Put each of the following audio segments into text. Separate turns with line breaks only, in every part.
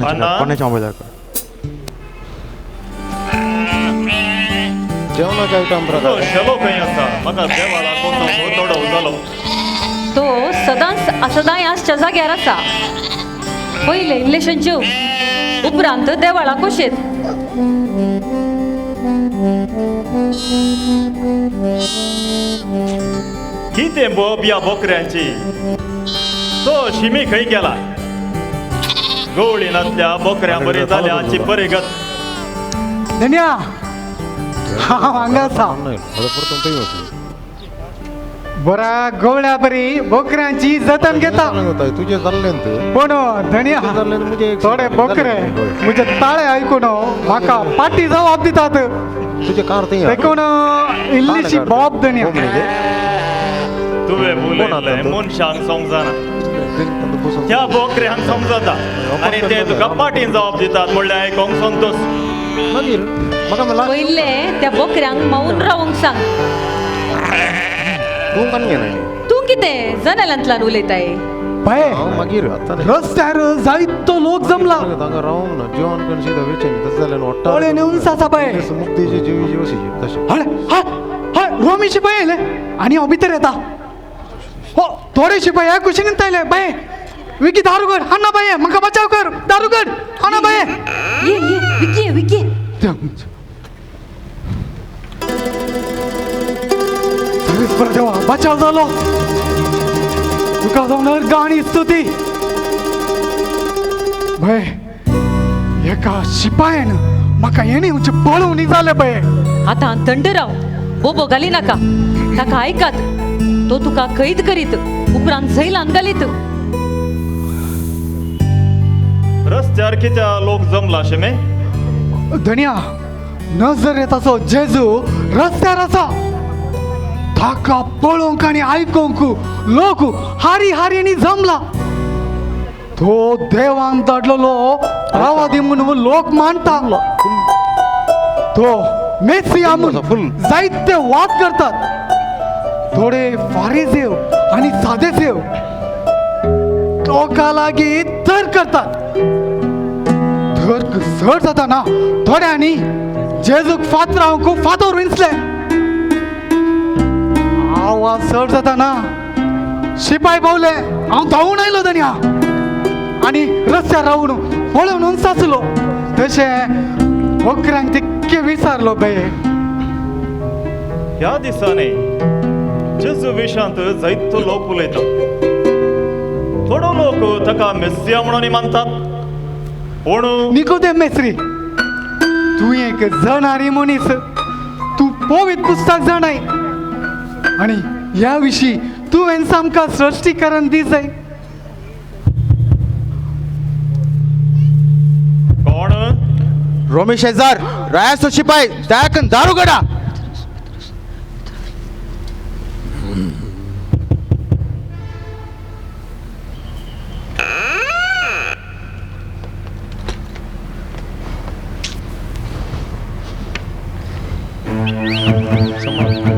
अण्णा?
कोणाच्या मोबायलार कर.
जेवणाचे आयटम
तो
प्रकार.
शेलो खंय आसा? म्हाका देवाला कोसो थोडो जालो.
तो सदांच सदांय आसच्या जाग्यार आसा. पयलें इल्लेशें जेव, उपरांत देवाळा कुशेत.
कितें बोब ह्या बोकऱ्यांची? तो शिमी खंय गेला? गवळीनातल्या बोकऱ्यां बरी जाल्या हाची परिगत.
धन्या, हांव हांगा आसा. बरा गवळ्या बरी बोकऱ्यांची जतन घेता.
तुजे जाल्लें ते
पूण धन्या, थोडे बोकरे म्हजे ताळे आयकून म्हाका पाटी जबाब दितात.
तुजे कार थंय.
देखून इल्लीशी बोब धन्या.
तुवें उलयल्लें मनशांक समजना, त्या बोकऱ्यांक समजता आनी ते तुका पाटीन जबाब दितात म्हणल्यार आयकोंक संतोश.
मागीर म्हाका
पयलें त्या बोकऱ्यांक मौन रावंक सांग.
तूं कान घेना.
तूं कितें जनेलांतल्यान उलयताय?
बाये,
मागीर
रस्त्यार जायतो लोक जमला.
हांगा रावंक ना, जेवण करून सीधा वेचें तशें जाल्यार वट्टा.
पळय उंच आसा बाये.
मुक्तीचे जीवी जीव तशें.
हय हय हय, रोमी शिपाय येयले आनी हांव भितर येता. हो, थोडे शिपाय ह्या कुशीन येयले. बाये विकी, दार उगड. हाणा बाये, म्हाका बचाव कर. दार उगड, हाणा बाये.
ये ये विकी विकी.
सगळीच बरं देवा, बचाव जालो. तुका जावन गाणी स्तुती. बाये, एका शिपायान म्हाका येणे उंचे पळोवनी जालें बाये.
आतां थंड राव, बोबो घाली नाका. ताका आयकात, तो तुका कैद करीत उपरांत झैलान घालीत.
रस्त्यार कित्या लोक जमला शिमे?
धन्या, नजरेताचो जेजू रस्त्यार आसा. ताका पळोवंक आनी आयकोंक लोक हारी हारींनी जमला. तो देवान धाडलेलो प्रवादी म्हणून लोक मानता. तो मेसिया म्हणून जायते वाद करतात. थोडे फारीसेव आनी सादेसेव लोकां लागीं तर्क करतात. तर्क चड जाताना थोड्यांनी जेजूक फातरावंक फातोर विंचले. आवाज चड जाताना शिपाय पावले. हांव धांवून आयलो धन्या आनी रस्त्यार रावून पळोवन साचलो. तशें बोकऱ्यांक तिक्के विचारलो बाये.
ह्या दिसांनी जेजू विशांत जायतो लोक उलयता. थोडो लोक ताका मेस्सिया म्हणून मानतात, पूण
निकोदेम मेस्त्री, तूं एक जणारी मनीस. तूं पवित्र पुस्तक जाणाय आनी ह्या विशीं तुवें आमकां स्पश्टीकरण दी जाय.
कोण?
रोमी शेजार रायाचो शिपाय दयाकन दारू गडा.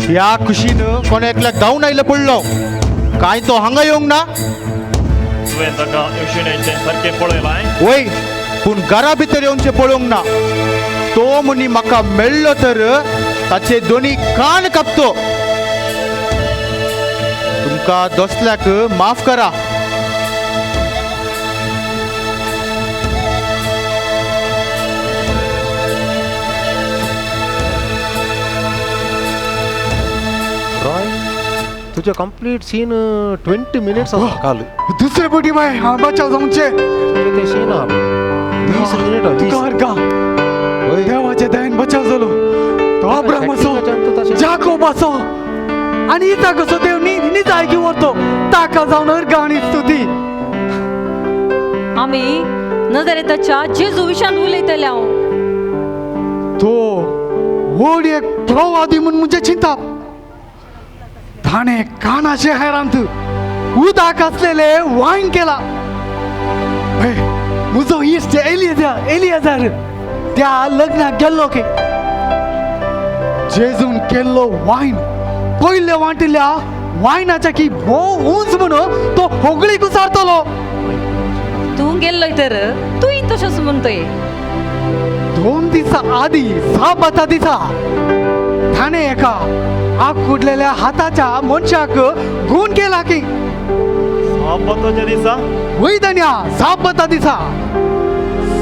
ह्या कुशीन कोण एकल्याक धांवून आयलो पडलो काय तो हांगा येवंक ना.
तुवें ताका येवशेणेचें सारकें पळयलां?
वय, पूण घरा भितर येवचें पळोवंक ना. तो म्हणी म्हाका मेळ्ळो तर ताचे दोनी कान कापतो. तुमकां दोसल्याक माफ करा.
रॉय, तुझे कंप्लीट सीन 20 मिनिट्स आसा काल.
दुसरे पटी बाय, हांव बचाव जावचे.
तुजे ते सीन आहा 20 मिनिट.
तुका अर्गा देवाचे दयेन बचाव जालो. तो अब्राम असो, जाकोब असो आनी इसाक असो देव निजायकी व्हरतो. ताका जावन अर्गा आनी स्तुती.
आमी नजरेताच्या जेजू विशांत उलयतले हांव.
तो व्हड एक प्रवादी म्हूण म्हजें चिंताप. ताणें कानाचे हैरांत उदक आसलेले वायन केला. म्हजो इश्ट एलियजार एलियाजार त्या लग्नाक गेल्लो की जेजून केल्लो वायन पयले वांटिल्ल्या वायनाच्या की भोव उंच म्हणून तो होगळीक उसारतलो.
तूं गेल्लोय तर तूंय तशेंच म्हणटोय.
2 दिसा आदी साबाता दिसा ताणें एका आकुडलेल्या हाताच्या मनशाक गूण केला की.
साबाताच्या दिसा?
वय धन्या, साबाता दिसा.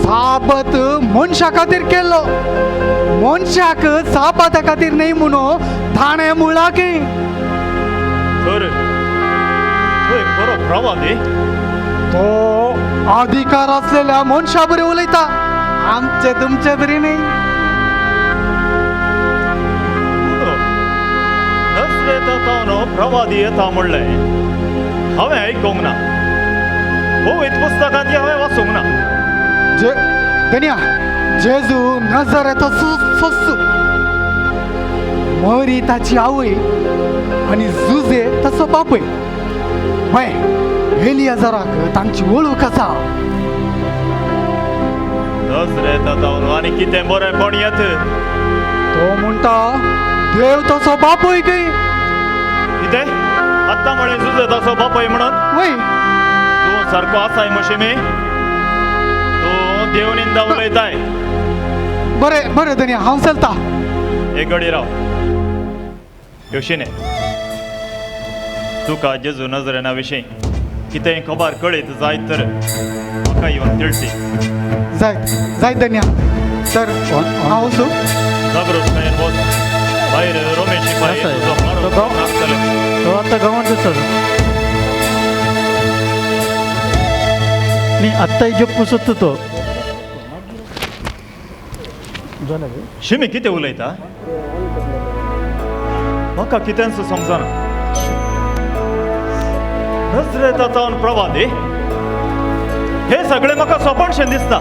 साबत मनशा खातीर केल्लो, मनशाक साबाता खातीर न्हय म्हणून ताणें म्हणलां की.
तर थंय बरो प्रवादी
तो अधिकार असलेल्या मनशा बरी उलयता, आमचे तुमचे बरी न्हय.
नजरेंत प्रवादी येता म्हणलें हांवें आयकूंक ना, पवित्र पुस्तकांत हांवें वाचूंक ना.
जे धन्या, जेजू नजरेचो सोसू, मरी ताची आवय आनी जुजे ताचो बापूय. वय एलियाजराक तांची वळख आसा.
नजरेंत आनी कितें बरेंपण येत?
तो म्हणटा देव तसो बापूय की.
कितें आत्तां म्हळें जुजे ताचो बापूय म्हणून?
वय.
तूं सारको आसाय मशिमी, तूं देव निंदा उलयताय.
बरें बरें धन्या, हांव चलता.
एक घडी राव योशिने, तुका जेजू नजरेना विशीं कितेंय खबर कळीत जायत तर म्हाका येवन तिळसी.
जायत जायत धन्या, तर हांव वचूं.
जागृतकायेन वच, भायर रोमेश शिपाय तुजो मारून आसतले.
तो आतां गांवांत आसा. न्ही आत्तां जप्प सोदता तो.
शिमी कितें उलयता म्हाका कितेंच समजना. नजरेंत जावन प्रवादी हे सगळें म्हाका सोपणशें दिसता.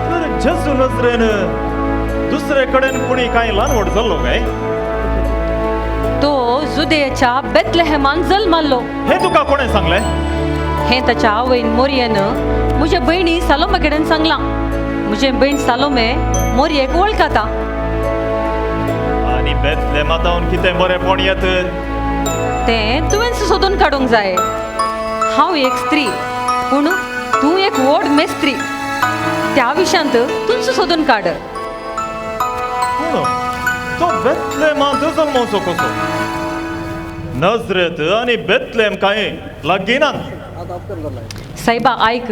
तर जेजू नजरेन दुसरे कडेन कोणी कांय ल्हान व्हड जाल्लो काय?
तो जुदेयाच्या बेतलेहेमान जल्माल्लो.
हें तुका कोणें सांगलें?
हें ताच्या आवयन मोरयेन म्हज्या भयणी सालोमे कडेन सांगलां. म्हजे भयण सालोमे मोरयेक वळखता.
आनी बेतलेमा जावन कितें बरेंपण येत
तें तुवेंच सोदून काडूंक जाय. हांव एक स्त्री, पूण तूं एक व्हड मेस्त्री. त्या विशयांत तूंच सोदून काड.
पूण तो बेतलेमांत जल्मवचो कसो? नजरेत आनी बेतलेम कांय लागीं नात.
सायबा आयक,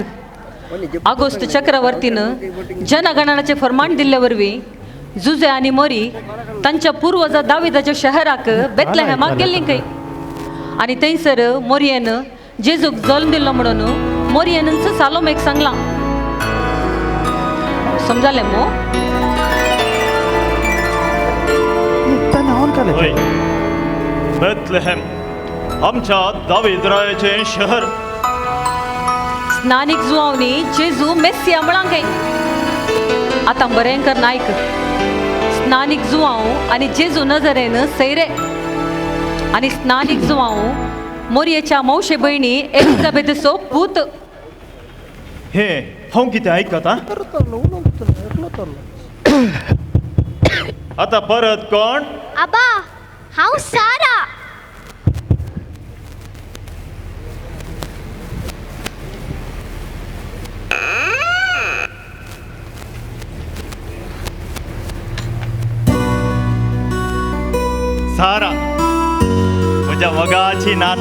आगोस्त चक्रवर्तीन जनगणनाचें फर्माण दिल्ले वरवीं जुजे आनी मोरी तांच्या पुर्वजा दाविदाच्या शहराक बेतलेहेमाक गेल्लीं खंय. आनी थंयसर मोरयेन जेजूक जल्म दिल्लो म्हणून मोरयेनच सालोमेक सांगलां. समजालें मो?
बेतलेहेम आमच्या दावीद रायाचें शहर.
स्नानीक जुवावनी जेजू मेस्सिया म्हळां खंय. आतां बरें कर नायक, स्नानीक जुवांव आनी जेजू नजरेन सैरे. आनी स्नानीक जुवांव मोरयेच्या मावशे भयणी एलिझाबेथचो पूत.
हे हांव कितें आयकता? आतां परत कोण?
आबा, हांव सारा.
सारा म्हज्या मोगाची नात.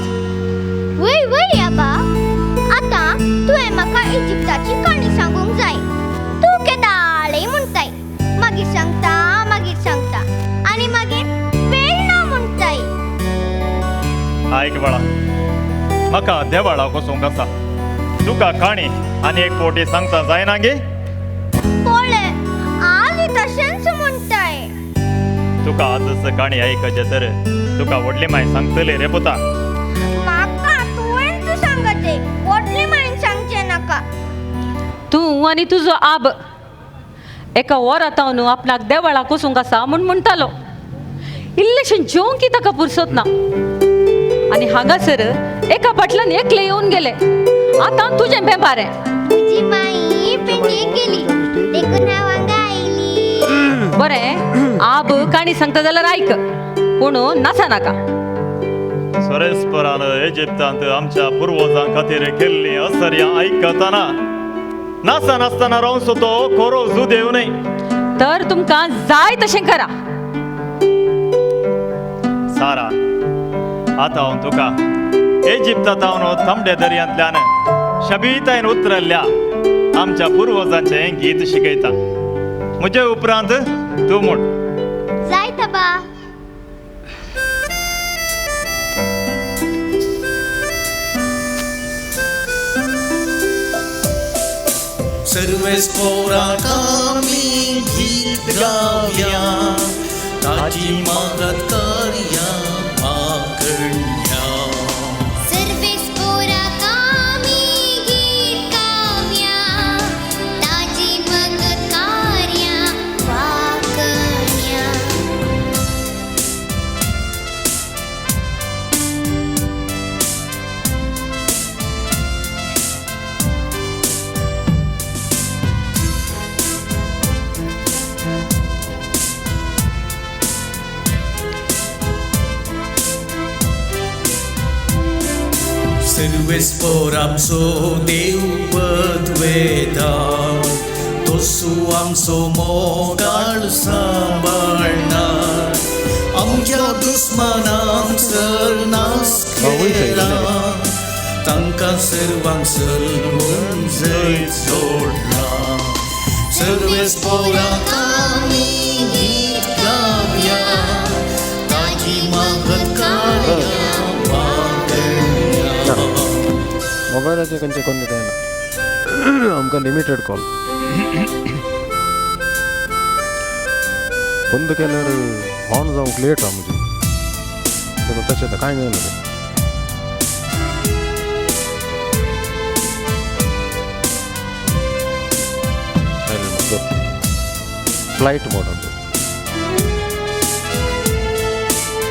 वय वय आबा, आतां तुवें म्हाका इजिप्ताची काणी सांगूंक जाय. तूं केदाळय म्हणटाय मागीर सांगता मागीर सांगता आनी मागीर वेळ ना म्हणटाय.
आयक बाळा, म्हाका देवाळा वचूंक आसा. तुका काणी आनी एक फावटी सांगता जायना गे?
पळय आज तशेंच म्हणटाय.
तुका आजच काणी आयकचें तर तुका व्हडली माय सांगतली रे पुता.
म्हाका तुवेंच सांगचें, व्हडली मायन सांगचें नाका.
तूं आनी तुजो आब एका वरा तावन आपणाक देवळाक वचूंक आसा म्हूण म्हणटालो. इल्लेशें जेवंक ताका पुरसत ना. आनी हांगासर एका फाटल्यान एकले येवन गेले. आतां तुजें बेबारें.
तुजी माई पेंडयेक गेली देखून हांव हांगा आयली.
बरें, आब काणी सांगता जाल्यार आयक, पूण नासा नाका.
सरेस्परान इजिप्तांत आमच्या पुर्वजां खातीर केल्लीं असर्यां आयकतना नासनासतना रावचो तो खरो जुदेव न्हय.
तर तुमकां जाय तशें करा.
सारा, आतां हांव तुका इजिप्तांत हांव तांबड्या दर्यांतल्यान शबीतायन उतरल्ल्या आमच्या पुर्वजांचें गीत शिकयता. म्हजे उपरांत तूं म्हण.
जायत बा.
सर्वेस पोराक आमी गीत गावया, ताची मदत करया वांगड्या.
सर्वेस पोराक आमी गीत गावया, ताजी मदत कार्या वांगड्या.
सर्वेस पोर आमचो देव पदवेता, तसो आमचो मोगाळ सांबाळणार, आमच्या दुस्मनांक सरनास केला, तांकां सर्वांक सलमून जैत जोडला. सर्वेस पोराक आमी गीत गावया, ताजी मगत कार्या वांगड्या.
मोबायलाचे खंयचे कोण काय ना, आमकां लिमिटेड कॉल. बंद केल्यार ऑन जावंक लेट आहा म्हजी. देखून तशें आतां कांय जायना तें. Flight mode on,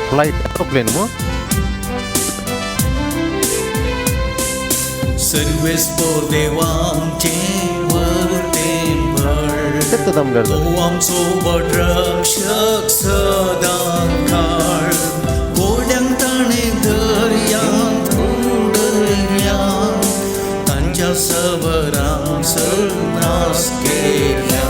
flight aeroplane मो.
सर्वेस पोर देवांचें वरतें बळ,
तें दमदार
तो
जालें.
आमचो बडरक्षक सदां काळ, घोड्यांक ताणें दर्यांत उडयल्या, तांच्या सवरांक सरनास केल्या.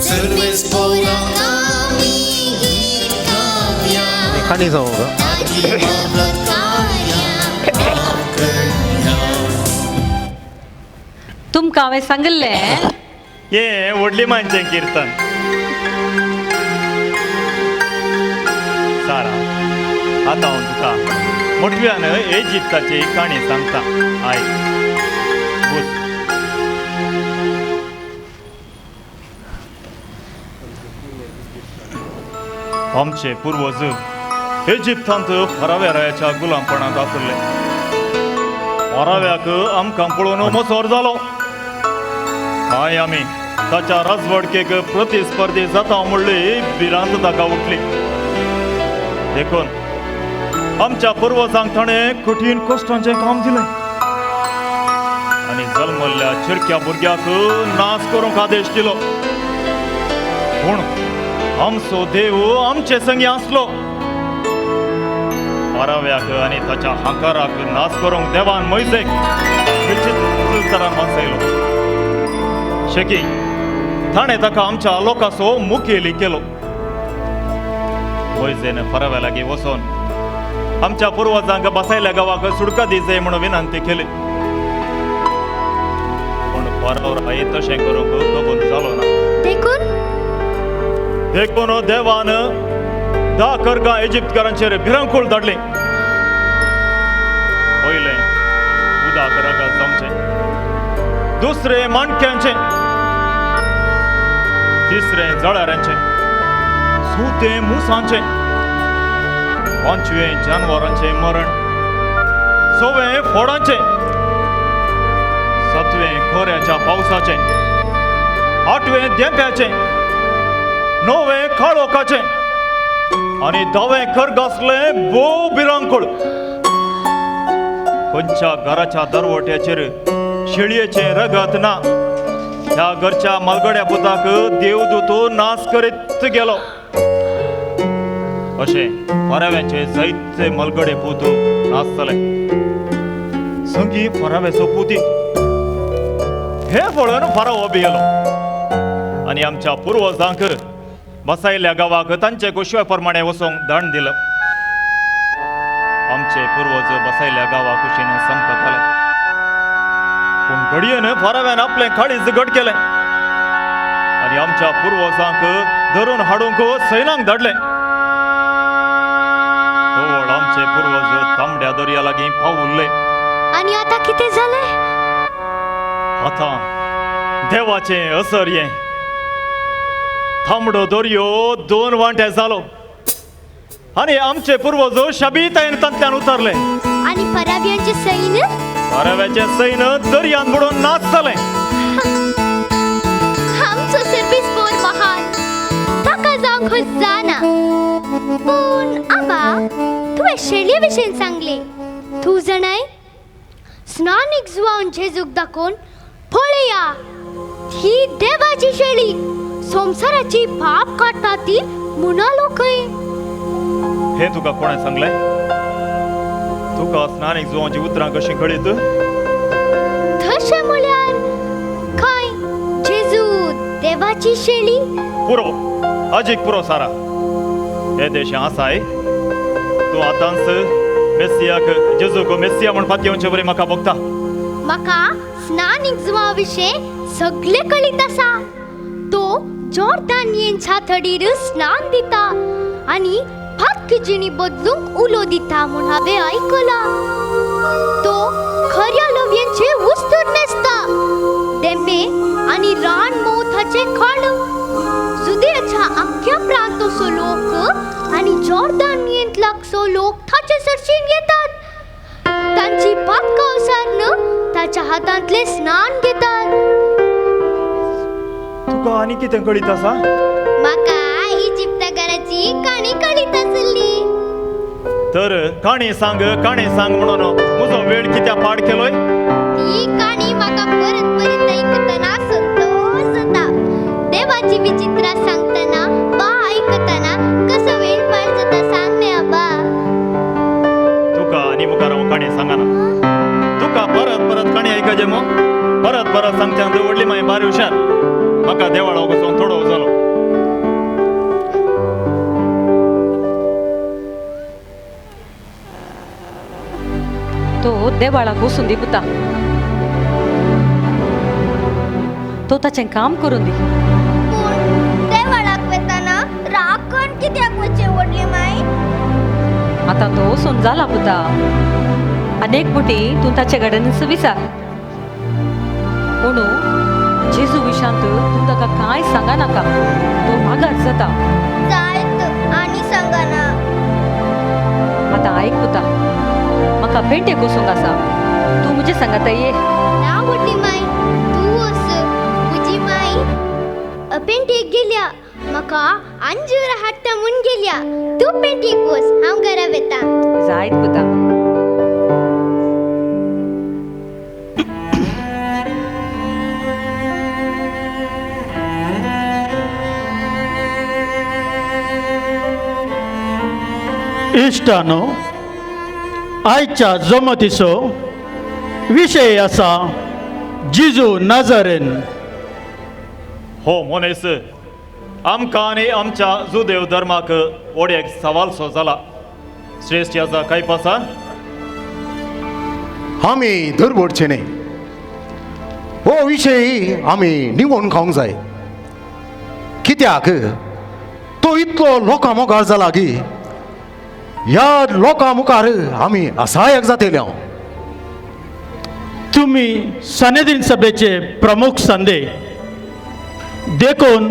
सर्वेस पोराक आमी
गीत गावया,
काणी सांगू का?
ताजी मगत कार्या
वांगड्या.
तुमकां हांवें सांगिल्लें.
हें व्हडली मांयचें किर्तन. सारा, आतां हांव तुका मोटव्यान इजिप्ताची काणी सांगता, आयक. बस. आमचे पुर्वज इजिप्तांत फराव्या रायाच्या गुलामपणांत आसले. फराव्याक आमकां पळोवन मोसोर जालो. काय आमी ताच्या राजवडकेक प्रतिस्पर्धी जाता म्हणली भिरांत ताका उठली. देखून आमच्या पुर्वजांक ताणें कठीण कश्टांचें काम दिलें आनी जल्मल्ल्या चिरक्या भुरग्याक नाश करूंक आदेश दिलो. पूण आमचो देव आमचे संगी आसलो. फाराव्याक आनी ताच्या हांकाराक नाश करूंक देवान मोयसेक विचित्र तरान वाचयलो. शेकी ताणें ताका आमच्या लोकांचो मुखेली केलो. मोयसेन फाराव्या लागीं वचोन आमच्या पुर्वजांक बसायल्या गांवाक सुडका दी जाय म्हणून विनंती केली. पूण फाराव राय तशें करूंक कबूल जालो ना.
देखून
देखून देवान 10 करगां इजिप्तकारांचेर भिरांकूळ धाडली. पयलें उदक रगत जावचें, दुसरें माणक्यांचें, तिसरें जळारांचें, चवथें मुसांचें, पांचवें जानवरांचें मरण, सवें फोडांचें, सातवें खोऱ्याच्या पावसाचें, आठवें देंप्याचें, णवें काळोखाचें आनी धावें खरगासलें भोव भिरांकूळ. खंयच्या घराच्या दरवट्याचेर शेळयेचें रगत ना, ह्या घरच्या मालगड्या पुताक देवदूत नाश करीत गेलो. अशें फराव्यांचे जायते मलगडे पूत नाचतले. संगी फराव्याचो पुती हे पळोवन फरावो भियेलो आनी आमच्या पुर्वजांक बसायल्ल्या गांवाक तांचे कुशव्या प्रमाणे वचूंक दंड दिलो. आमचे पुर्वज बसायल्ल्या गांवा कुशीन संपताले. पूण घडयेन फराव्यान आपलें काळीज घट केलें आनी आमच्या पुर्वजांक धरून हाडूंक सैनांक धाडलें. तवळ आमचे पूर्वज तांबड्या दर्या लागीं पावुल्ले.
आनी आतां कितें जालें?
आतां देवाचें असर हें. तांबडो दर्यो दोन वांटे जालो आनी आमचे पूर्वज शबीतायेन तांतल्यान उतरले.
आनी फराव्यांचें सैन्य?
फराव्याचें सैन्य दर्यांत बुडून नाच जालें.
आमचो सर्वीस बोर महान, ताका जावंक जाना. पूण आबा, तुवें शेळये विशीं सांगलें. तूं जाणाय, स्नानीक जुवान जेजूक दाखोवन पळया, ही देवाची शेळी, संवसाराची पाप काडटा ती म्हणालो खंय.
हें तुका कोणें सांगलें? तुका स्नानीक जुवांची उतरां कशीं कळीत?
तशें म्हळ्यार खंय जेजू देवाची शेळी?
पुरो, अजीक पुरो सारा. हे देशें आसाय तूं आतांच मेसियाक, जेजूक मेसिया म्हण पातयेवचे बरी म्हाका भोगता.
म्हाका स्नानीक जुवा विशीं सगळें कळीत आसा. तो जॉर्दान न्हंयेच्या तडीर स्नान दिता आनी पातक जिणी बदलूंक उलो दिता म्हूण हांवें आयकलां. तो खऱ्या लव्यांचे उस्तर न्हेसता, देंबे आनी रान मोव ताचें खाण. जुदेयाच्या आख्ख्या प्रांताचो लोक आनी जॉर्दान न्हंयेंतलो लोक ताचे सरशीन येतात. तांची पातकां वसारून ताच्या हातांतलें स्नान घेतात.
तुका आनी कितें कळीत आसा?
म्हाका इजिप्तकाराची काणी कळीत आसली.
तर काणी सांग, काणी सांग म्हणून म्हजो वेळ कित्याक पाड केलोय?
ती काणी म्हाका परत परत आयकतना संतोश जाता. देवाची विचित्रां सांगतना वा आयकतना कसो वेळ पाड जाता सांग न्ही आबा.
तुका आनी मुखार हांव काणी सांगना. तुका परत परत काणी आयकचे मू? परत परत सांगच्यान तूं व्हडली मागीर बारी हुशार. म्हाका देवाळो वचून थोडो जालो.
तो देवाळाक वचून दी पुता, तो ताचें काम करून दी.
पूण देवाळाक वतना राखण कित्याक वचचें व्हडली माय?
आतां तो वचून जाला पुता. अनेक पटी तूं ताचे कडेन विचार. पूण जेजू विशांत तूं ताका कांय सांगा नाका, तो आगार जाता.
जायत आनी सांगना.
आतां आयक पुता, म्हाका पेंटेक वचूंक आसा, तूं म्हजे सांगाता ये.
ना व्हडली माय, तूं वच. म्हजी माय पेंटेक गेल्या, म्हाका अंजूर हाडटा म्हूण गेल्या. तूं पेंटेक वच, हांव घरा वता.
जायत पुता.
इश्टानो, आयच्या जमतीचो विशय आसा जिजू नाझारेन.
हो मनीस आमकां आनी आमच्या जुदेव धर्माक व्हड एक सवालसो जाला. श्रेश्ठ आसा काय पासा?
आमी धरवडचे न्ही. हो विशय आमी निवोन खावंक जाय. कित्याक तो इतलो लोकां मुखार जाला की ह्या लोकां मुखार आमी असहायक जातले.
तुमी सानेदीन सभेचे प्रमुख संदे, देखून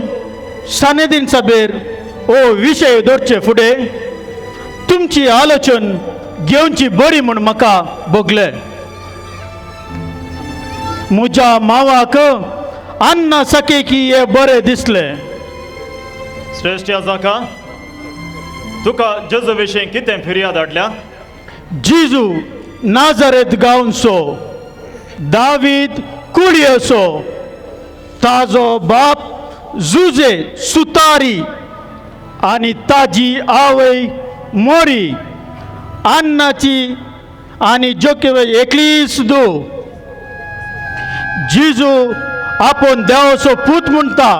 सानेदीन सभेर हो विशय दवरचे फुडें तुमची आलोचन घेवची बरी म्हूण म्हाका भोगलें. म्हज्या मावाक अन्ना सकेकी हे बरें दिसलें.
श्रेश्ठ आसा का? तुका जेजू विशीं कितें फिर्याद हाडल्या?
जेजू नाझारेत गांवचो, दावीद कुडयेचो, ताजो बाप जुजे सुतारी आनी ताजी आवय मोरी, अन्नाची आनी जोकेव एकलीच दो. जेजू आपूण देवाचो पूत म्हणटा,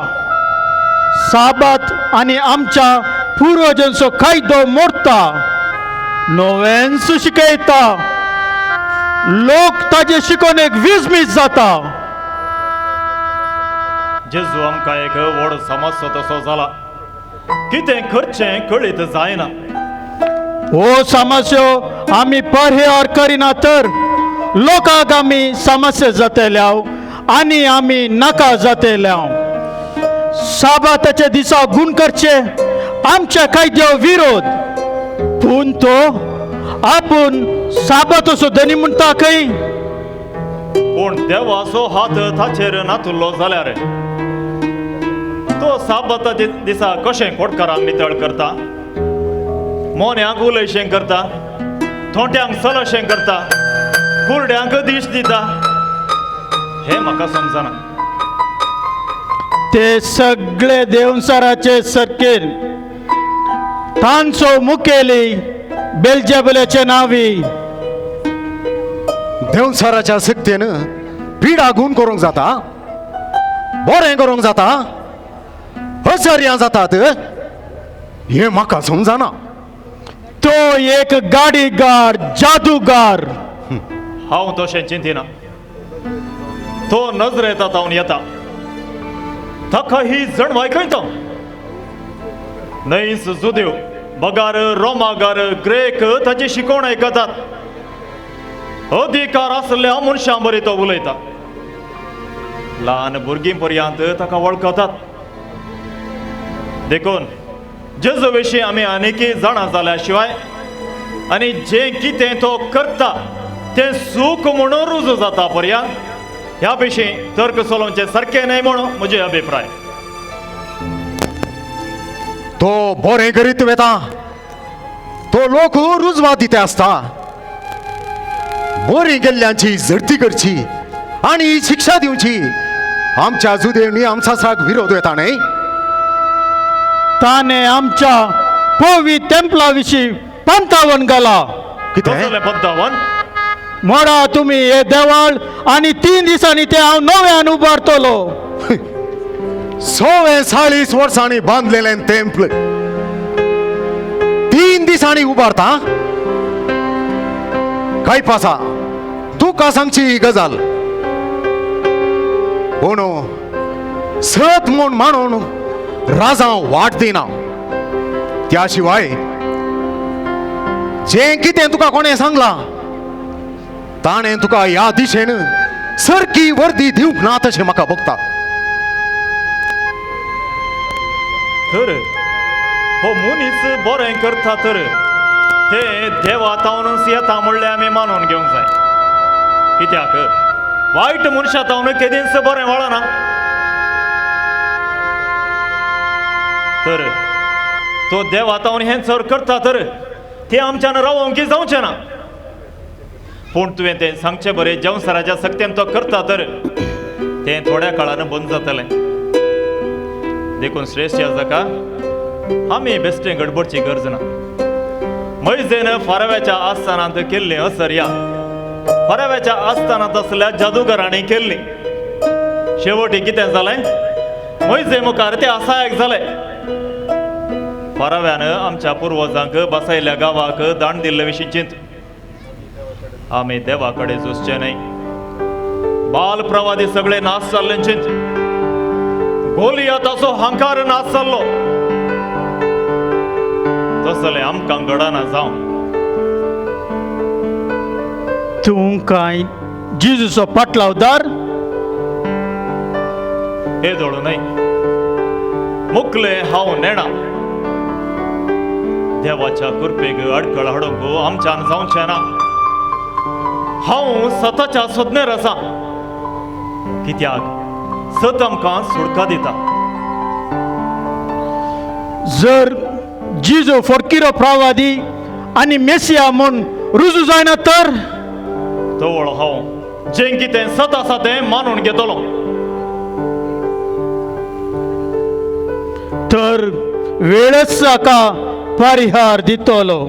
साबात आनी आमच्या पुर्वजांचो कायदो मोडटा, नव्यान्स शिकयता, लोक ताजे शिकवणेक विस्मीत जाता.
जेजू आमकां एक व्हड समस्या तसो जाला, कितें करचें कळीत जायना.
हो समस्यो आमी परिहार करिना तर लोकांक आमी समस्या जातले आनी आमी नाका जातले. साबाताच्या दिसा गुण करचे आमच्या कायद्या विरोध, पूण तो आपूण साबाताचो धनी म्हणटा खंय.
पूण देवाचो हात ताचेर नातुल्लो जाल्यार तो साबाताच्या दिसा कशें कोटकारांक नितळ करता, मोन्यांक उलयशें करता, थोंट्यांक चलशें करता, कुरड्यांक दीश दिता, हें म्हाका समजना.
ते सगळे देवसराचे सरकेन तांचो मुखेली बेलजेबलाचे नावी.
देवसराच्या सक्तेन पिडा गुण करूंक जाता, बरें करूंक जाता, अचर्यां जातात, हें म्हाका समजना.
तो एक गाडीगार, जादूगार.
हांव तशें चिंतिना. तो नजरेंत तावन येता, ताका ही जणवाय खंय तो न्हंयच जुदेव बगार रोमागार ग्रेक ताची शिकवण आयकतात. अधिकार आसल्या मनशां बरी तो उलयता, ल्हान भुरगीं पर्यंत ताका वळखतात. देखून जेजू विशीं आमी आनीकय जाणा जाल्या शिवाय आनी जें कितें तो करता तें सूख म्हणून रुजू जाता पर्यंत ह्या विशीं तर्क चलोवचें सारकें न्हय म्हणून म्हजे अभिप्राय.
तो बरें करीत वेता, तो लोक रुजवा दिते आसता, बरी गेल्ल्यांची झडती करची आनी शिक्षा दिवची. आमच्या जुदेवनी नियमशास्त्राक विरोध येता न्हय.
ताणें आमच्या पवी तेंपला विशीं पंतावन घाला.
कितें पंतावन?
मोडा तुमी हे देवाळ आनी 3 दिसांनी ते हांव नव्यान उबारतलो.
140 वर्सांनी बांदलेलें तेंपल 3 दिसांनी उबारता? काय पासा तुका सांगची ही गजाल. पूण सत म्हूण मानून राजा वाट दिना. त्या शिवाय जें कितें तुका कोणें सांगलां ताणें तुका ह्या दिशेन सारकी वर्दी दिवंक ना तशें म्हाका भोगता.
तर हो मनीस बरें करता तर ते देवा तावनूच येता म्हणलें आमी मानून घेवंक जाय. कित्याक वायट मनशा तावन केदींच बरें वळना. तर तो देवा तावन हें चड करता तर ते आमच्यान रावोंक जावचें ना. पूण तुवें तें सांगचें बरें जेवसराच्या सक्तेन तो करता तर तें थोड्या काळान बंद जातलें. देखून श्रेश्ठ याजका आमी बेश्टें गडबडची गरज ना. मैजेन फाराव्याच्या आस्थानांत केल्लें असर्या फाराव्याच्या आस्थानांत आसल्या जादूगारांनी केल्ली. शेवटी कितें जालें? मैजे मुखार ते असायक जाले. फाराव्यान आमच्या पुर्वजांक बसयल्ल्या गांवाक दाण दिल्ले विशीं चिंत. आमी देवा कडेन झुजचें न्हय. बाल प्रवादी सगळे नाश जाल्ले चिंत. गोलियाताचो हंकार नाश जाल्लो. तसलें आमकां घडना जावं.
तूं कांय जेजूचो पाटलावदार?
हे दोळू न्हय मुकलें हांव नेणा. देवाच्या कृपेक अडकळ हाडूंक आमच्यान जावचें ना. हांव सताच्या सोदनेर आसा. कित्याक सत आमकां सुडका दिता.
जर जेजू फडकिरो प्रवादी आनी मेसिया म्हूण रुजू जायना तर
तवळ हांव जें कितें सत आसा तें मानून घेतलो.
तर वेळच हाका परिहार दितलो.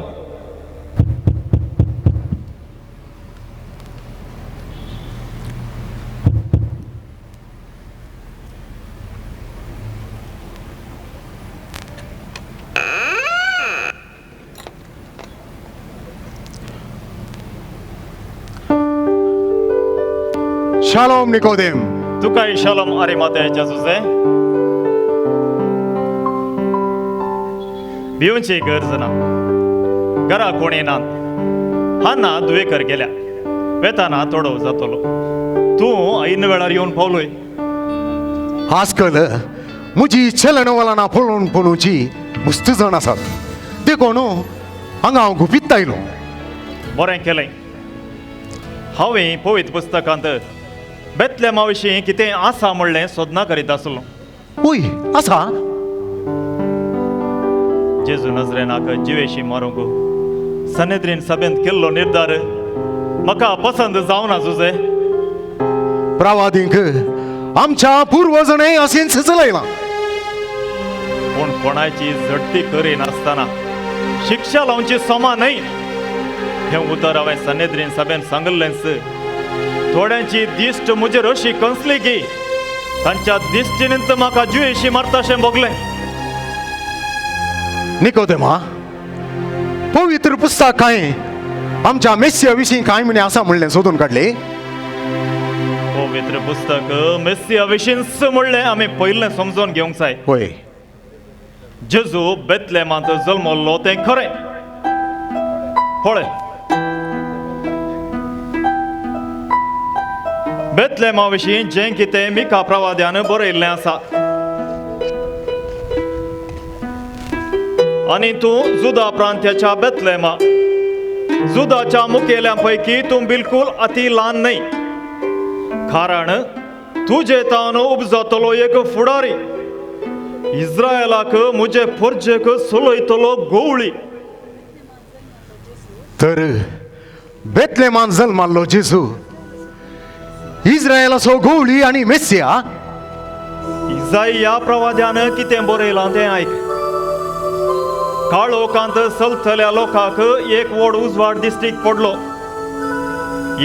शालोम निकोदेम.
तुकाय शालोम आरिमाथेयाच्या जुझे. भिवची गरज ना, घरा कोणी ना, हाना दुवेकर गेल्या, वेताना तोडो जातलो. तूं ऐन वेळार येवन पावलोय.
आजकाल म्हजी चलनवलनां पळोवन पळोवची मस्त जाण आसात, देखून हांगा हांव गुपीत आयलो.
बरें केलें. हांवें पवित्र पुस्तकांत बेतलेमा विशीं कितें आसा म्हणलें सोदना करीत आसलो.
वय आसा.
जेजू नजरेनाक जिवेशी मारूंक सनेद्रीन सभेंत केल्लो निर्धार म्हाका पसंत जावना जुझे.
प्रवादींक आमच्या पुर्वजणे अशेंच चलयलां.
पूण कोणाची झडटी करिनासतना शिक्षा लावची समा न्हय हें उतर हांवें सनेद्रीन सभेन सांगिल्लेंच. थोड्यांची दिश्ट म्हजेर अशी कंसली की तांच्या दिश्टीन म्हाका जिवेशी मारताशें भोगलें.
निकोदेमा, पवित्र पुस्तक कांय आमच्या मेस्सिया विशीं कांय म्हणे आसा म्हणलें सोदून काडलें?
पवित्र पुस्तक मेस्सिया विशींच म्हणलें आमी पयलें समजून घेवंक जाय.
वय.
जेजू बेतलेमांत जल्मल्लो तें खरें. पळय, बेतलेमा विशीं जें कितें मिका प्रवाद्यान बरयल्लें आसा. आनी तूं जुदा प्रांत्याच्या बेतलेमा, जुदाच्या मुखेल्या पैकी तूं बिलकुल अति ल्हान न्हय, कारण तुजे तावन उपजतलो एक फुडारी, इस्रायलाक म्हजे परजेक चलयतलो गोवळी.
तर बेतलेमान जल्माल्लो जेजू इस्रायलाचो गोवळी आनी मेस्सिया.
इजाया प्रवाद्यान कितें बरयलां तें आयक. काळोखांत चलतल्या लोकांक एक व्हड उजवाड दिश्टीक पडलो.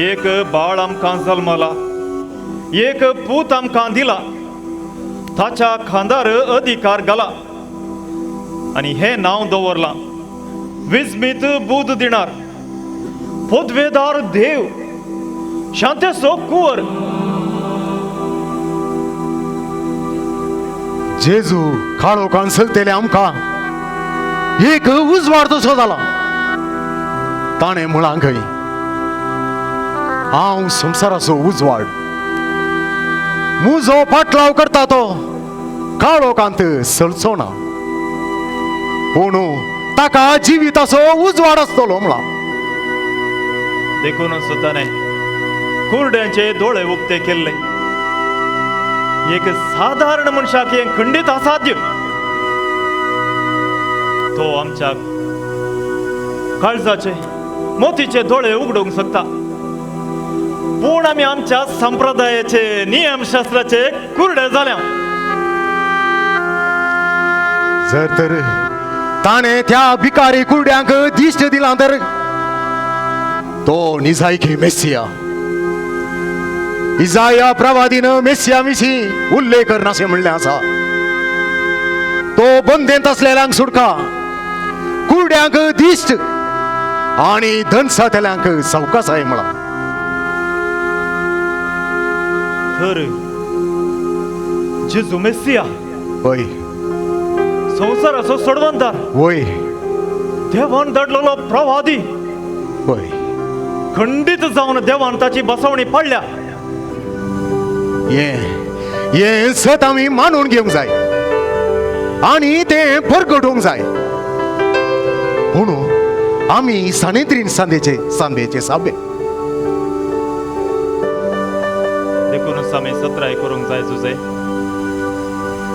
एक बाळ आमकां जल्मला, एक पूत आमकां दिला, ताच्या खांदार अधिकार घाला आनी हें नांव दवरलां विस्मीत बूद दिणार, पदवेदार देव, शांतेचो कुंवर.
जेजू काळोखांत चलतले आमकां एक उजवाड तसो जाला. ताणें म्हळां खंय, हांव संवसाराचो उजवाड, म्हजो फाटलाव करता तो काळोखांत चलचो ना, पूण ताका जिविताचो उजवाड आसतलो म्हळां.
देखूनच ताणें कुरड्यांचे दोळे उक्ते केल्ले. एक सादारण मनशाक हें खंडीत असाध्य. तो आमच्या काळजाचे मोतीचे दोळे उगडूंक शकता, पूण आमी आमच्या संप्रदायाचे नियमशास्त्राचे कुरडे जाल्या.
जर तर ताणें त्या भिकारी कुरड्यांक दिश्ट दिला तर तो निजायकी मेस्सिया. इजाया प्रवादीन मेस्सिया विशीं उल्लेख करनाशें म्हणलें आसा. तो बंदेंत आसलेल्यांक सुटका, कुरड्यांक दिश्ट आनी धनसातेल्यांक सवकासाय म्हळां.
तर जेजू मेस्सिया
वय,
संवसाराचो सोडवंतार
वय,
देवान धाडलेलो प्रवादी
वय,
खंडीत जावन देवान ताची बसवणी पडल्या.
हें सत आमी मानून घेवंक जाय आनी तें परगटोवंक जाय. म्हणून आमी सानेत्रीन सांदेचे सांदेचे साबे
देखूनच आमी सत्राय करूंक जाय जुझे.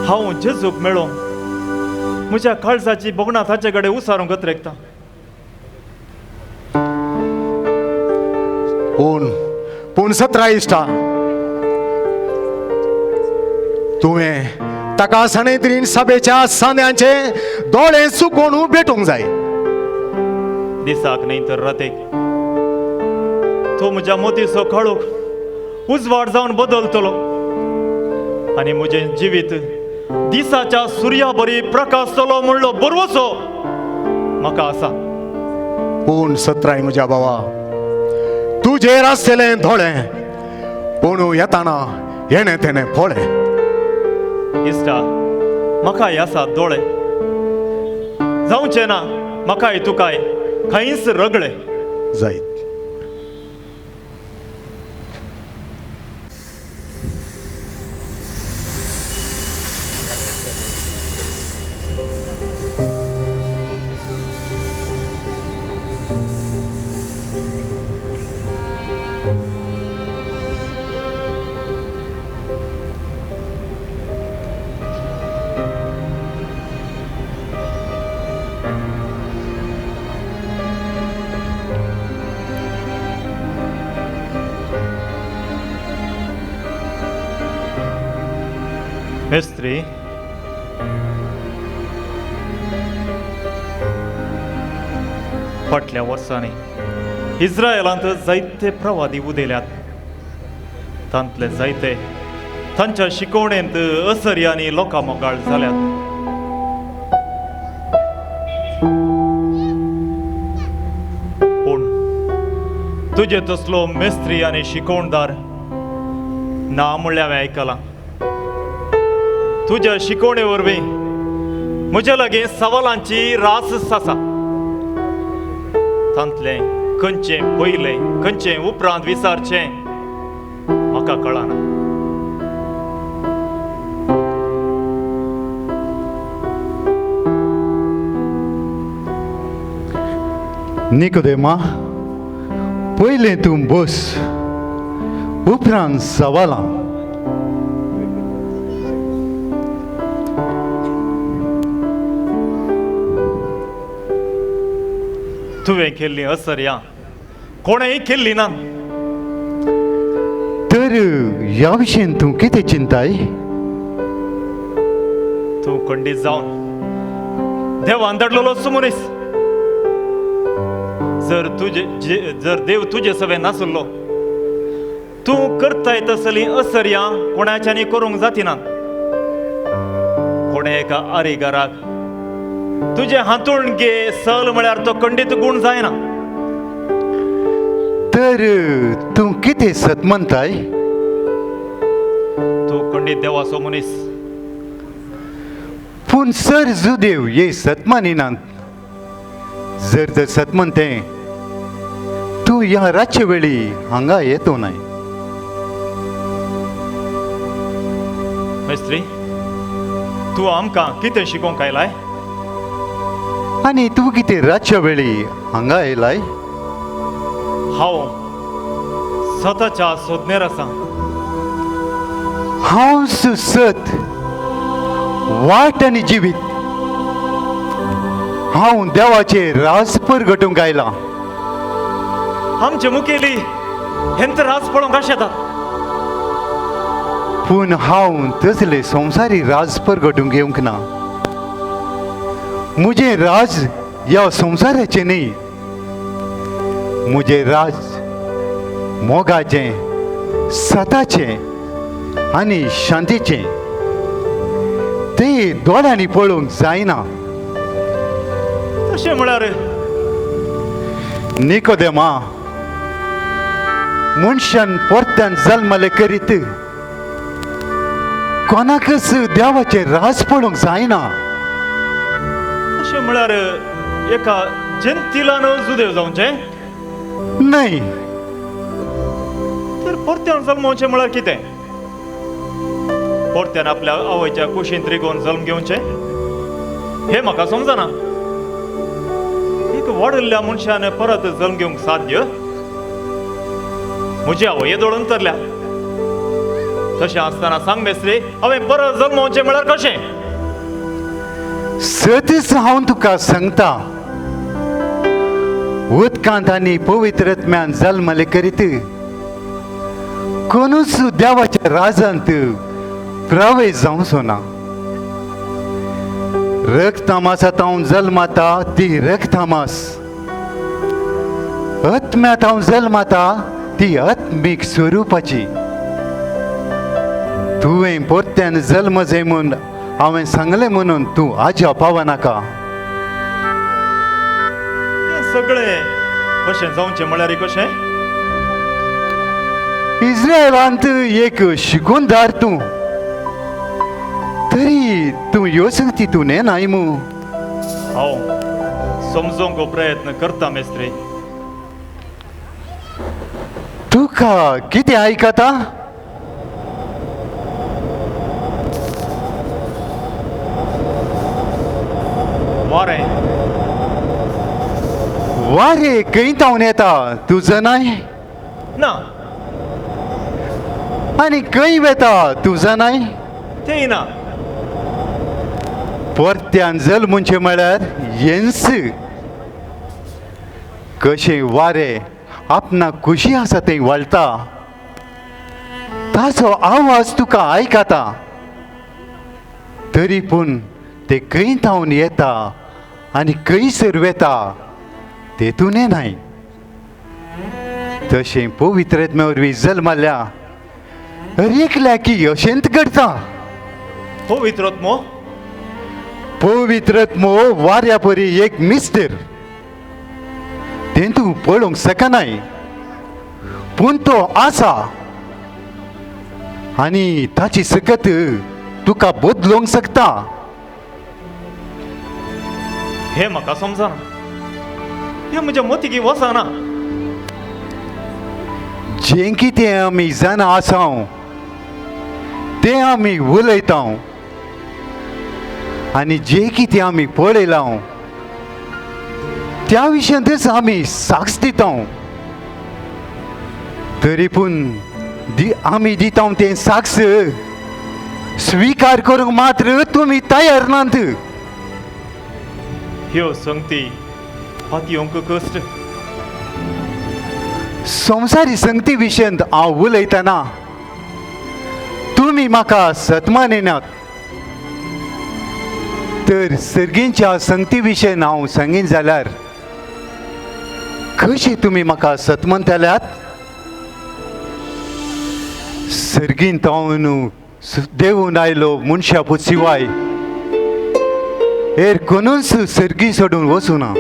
हांव जेजूक मेळों म्हज्या काळजाची भोगणां ताचे कडेन उसारूंक अत्रेकता.
पूण पूण सतरा इश्टा, तुवें ताका सणेत्रीन सभेच्या सांद्यांचे दोळे चुकोवन भेटूंक जाय.
दिसाक न्हय तर रातेक तो म्हज्या मोतीचो काळोख उजवाड जावन बदलतलो आनी म्हजें जिवीत दिसाच्या सुर्या बरी प्रकाशतलो म्हणलो बरवचो म्हाका आसा.
पूण सत्राय म्हज्या भावा, तुजेर आसतलें दोळे, पूण येताना येणें तेणें पळय.
इश्टा, म्हाकाय आसा दोळे, जावचें ना म्हाकाय तुकाय खंयच रगळे
जायत.
मेस्त्री, फाटल्या वर्सांनी इस्रायलांत जायते प्रवादी उदेल्यात. तांतले जायते तांच्या शिकवणेंत असरी आनी लोकां मोगाळ जाल्यात. पूण तुजे तसलो मेस्त्री आनी शिकवणदार ना म्हणल्यार हांवें आयकलां. तुज्या शिकवणे वरवीं म्हज्या लागीं सवालांची रास आसा. तांतलें खंयचें पयलें खंयचें उपरांत विचारचें म्हाका कळना.
निकोदेमा, पयलें तूं बस, उपरांत सवालां.
तुवें केल्ली असर्या कोणेंय केल्ली ना.
तर ह्या विशयन तूं कितें चिंताय?
तूं खंडीत जावन देवान धाडलेलो सुमनीस. जर तुजे जर देव तुजे सवें नासलो, तूं करताय तसली असर्या कोणाच्यानी करूंक जातिना. कोणे एका आरीगाराक तुजें हांतूण गे सल म्हळ्यार तो खंडीत गूण जायना.
तर तूं कितें सत म्हणताय?
तूं खंडीत देवाचो मनीस.
पूण सर जुदेव हे सत मानिनात. जर तर सत म्हणते तूं ह्या रातचे वेळी हांगा येतो नाय.
मेस्त्री, तूं आमकां कितें शिकोवंक आयलाय?
आनी तूं कितें रातच्या वेळी हांगा आयलाय?
हांव सताच्या सोदनेर आसा.
हांव सत, वाट आनी जिवीत. हांव देवाचे राज परगटूंक आयलां.
आमचे मुखेली हेंच राज पळोवंक आशेतात.
पूण हांव तसले संवसारी राज परगटूंक येवंक ना. म्हजें राज ह्या संवसाराचें न्ही. म्हजें राज मोगाचें, सताचें आनी शांतीचें. तें दोळ्यांनी पळोवंक जायना.
तशें म्हळ्यार
निकोदेमा, मनशान परत्यान जल्मले करीत कोणाकच देवाचें राज पळोवंक जायना.
तशें म्हळ्यार एका जंतिलान जुदेव जावचें
न्हय.
तर परत्यान जल्मोवचें म्हळ्यार कितें? परत्यान आपल्या आवयच्या कुशींत रिगोवन जल्म घेवचें हें म्हाका समजना. एक वाडिल्ल्या मनशान परत जल्म घेवंक साध्य? म्हजी आवय येदोळ अंतरल्या. तशें आसतना सांग मेस्त्री, हांवें परत जल्मोवचें म्हळ्यार कशें?
सतीच हांव तुका सांगता, उदकांत आनी पवित्र आत्म्यान जल्मले करीत कोणूच देवाच्या राजांत प्रवेश जावचो ना. रगतामासांत जल्माता ती रगतामास, आत्म्यांत जल्माता ती आत्मीक स्वरुपाची. तुवें परत्यान जल्म जाय म्हूण हांवें सांगलें म्हणून तूं आज्या पावनाका.
तें सगळें कशें जावचें म्हळ्यार कशें?
इस्रायलांत एक शिकूनदार तूं, तरी तूं ह्यो संगती तूं नेनाय मू.
हांव समजोवंक प्रयत्न करता मेस्त्री.
तुका कितें आयकता?
वारें.
वारें खंय तावन येता तूं जाणाय?
ना.
आनी खंय वेता तूं जाणाय?
तेंय ना.
परत्यान जल्मुचें म्हळ्यार हेंच. कशें वारें आपणाक खुशी आसा थंय वळटा, ताचो आवाज तुका आयकता, तरी पूण ते खंय तावन येता आनी खंयसर वेता तेतून नाय. तशें पवित्र आत्म्या वरवीं जल्मल्या हर एकल्याकी अशेंच घडटा.
पवित्र आत्मो?
पवित्र आत्मो वाऱ्या परी एक मिस्तर, तें तूं पळोवंक शकनाय, पूण तो आसा आनी ताची सकत तुका बदलूंक शकता.
हें म्हाका समजना, हें म्हज्या मतीक वचना.
जें कितें आमी जाणा आसा तें आमी उलयता आनी जें कितें आमी पळयलां त्या विशयांतच आमी साक्ष दिता. तरी पूण आमी दिता तें साक्ष स्विकार करूंक मात्र तुमी तयार नात.
ह्यो संगती पातयेवंक कश्ट.
संवसारी संगती विशयांत हांव उलयतना तुमी म्हाका सतमान येनात, तर सर्गींच्या संगती विशयन हांव सांगीन जाल्यार कशी तुमी म्हाका सतमनतल्यात? सर्गीन तावन देवून आयलो मनशा पूत शिवाय हेर कोणूच सर्गी सोडून वचूना.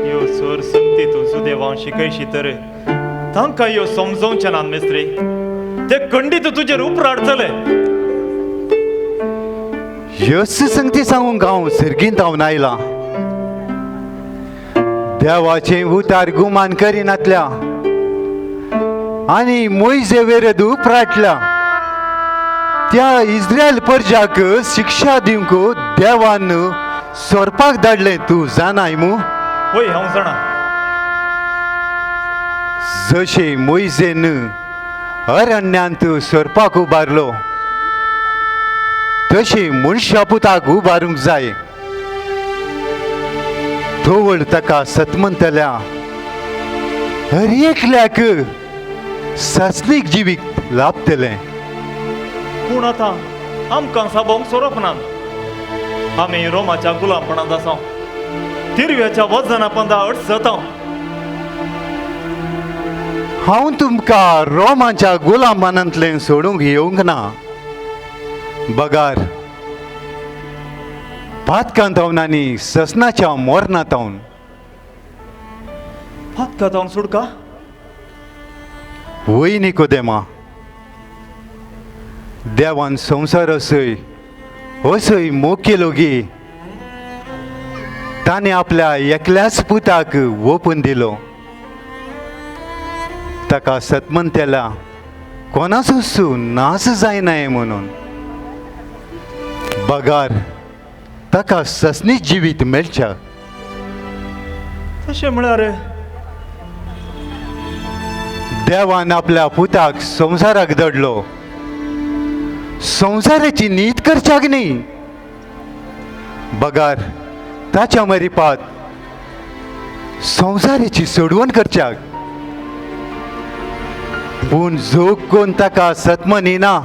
ह्यो सर संगती तूं सुदेवान शिकयशी तर तांकां ह्यो समजोवचें ना मेस्त्री, ते खंडीत तुजेर उपराडतले.
ह्योच संगती सांगूंक हांव सर्गीन तावन आयला. देवाचें उतार गुमान करिनातल्या आनी मोयजे वेरद उपराटल्या त्या इस्रायल परजाक शिक्षा दिवंक देवान सोरपाक धाडलें तूं जाणाय मू?
वय हांव जाणा.
जशें मोयजेन अरण्यांत सोरपाक उबारलो तशें मनशा पुताक उबारूंक जाय. तवळ ताका सतमंतल्या हर एकल्याक सासणीक जिवीत लाभतलें.
पूण आतां आमकां साबोवंक सोरोप ना. आमी रोमाच्या गुलामपणांत आसा, तिरव्याच्या वजना पंदा अडचता.
हांव तुमकां रोमाच्या गुलामपणांतल्यान सोडूंक येवंक ना, बगार पातकांतावन आनी ससनाच्या मोरनातावन.
पातकांतावन सोडका?
वय निकोदेमा, देवान संवसार असय असय मोग केलो गी ताणें आपल्या एकल्याच पुताक ओपून दिलो. ताका सतमंतेला कोणाचोच नाश जायना म्हणून, बगार ताका ससनीत जिवीत मेळच्या.
तशें म्हळ्यार
देवान आपल्या पुताक संवसाराक दडलो, संवसाराची नीत करच्याक न्ही, बगार ताच्या मरिपात संवसाराची सोडवण करच्याक. पूण जो कोण ताका सतमन येना